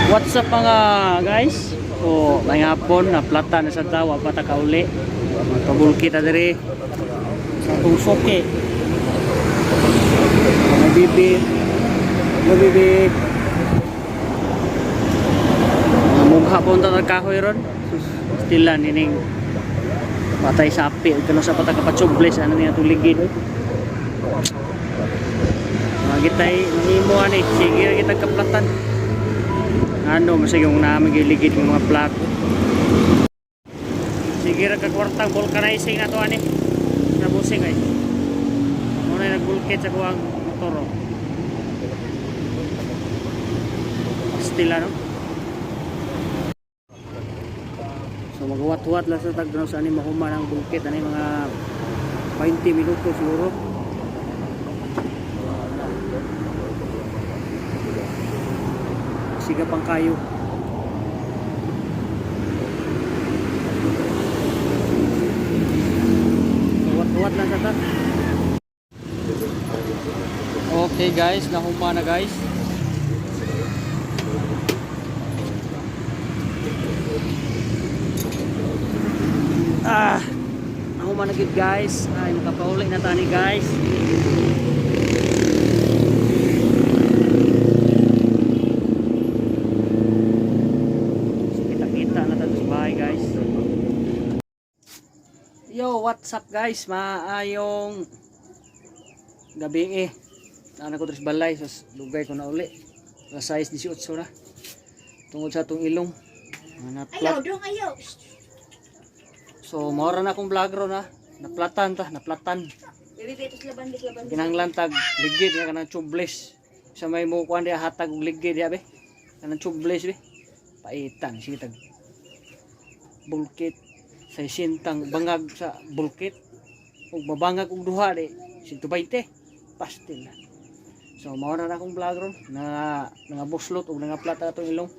What's up, mga guys? So, may hapon na plata na sa tawa pa ta kauli. Pabulkit ta diri sa atong suki. Mga bibi. Hello, bibi. Mga mugha po ang kahoy ron. Sus, stila nining patay sa api. Ug kano sa pata kapatsubles ano niya itong ligid. Oy. Mga gitay nimo ani sige ra kitag kaplatan. Ano masig yung namin giligid ng mga plat. Sige ra ka kwartang vulcanizing na to ani. Nabusing ay. Muna nagbulkit sa kuwang motor. Oh. Pastila, no. So maghuwat-huwat lang sa tag sa ani mahuman ang bulkit ani, mga 20 minuto siguro. Siga pang kayo. Huwat-huwat lang sa ta. Okay guys, nahuma na, guys. Ah, nahuma na gid, guys. Ay, makapauli na tani, guys. So, kita-kita na tayo sa bahay, guys. Yo, what's up, guys? Maayong gabi eh. Ana ko diri sa balay, so dugay ko na uli. Alas 6:18 na. Tungod sa atong ilong. Mga Ayaw, naplat. dong ayaw. So, maura na akong vlog ron ha. Naplatan ta, naplatan. Baby, betos laban, bis laban. Kinahanglan tag ligid nga kanang tubeless. Sa may mo kuan diha hatag og ligid diha be. Kanang tubeless be. Paitan sige tag bulkit sa sintang bangag sa bulkit ug mabangag og duha di 120 pastil na. So mao na akong vlog ron na nga buslot ug nga plata atong ilong.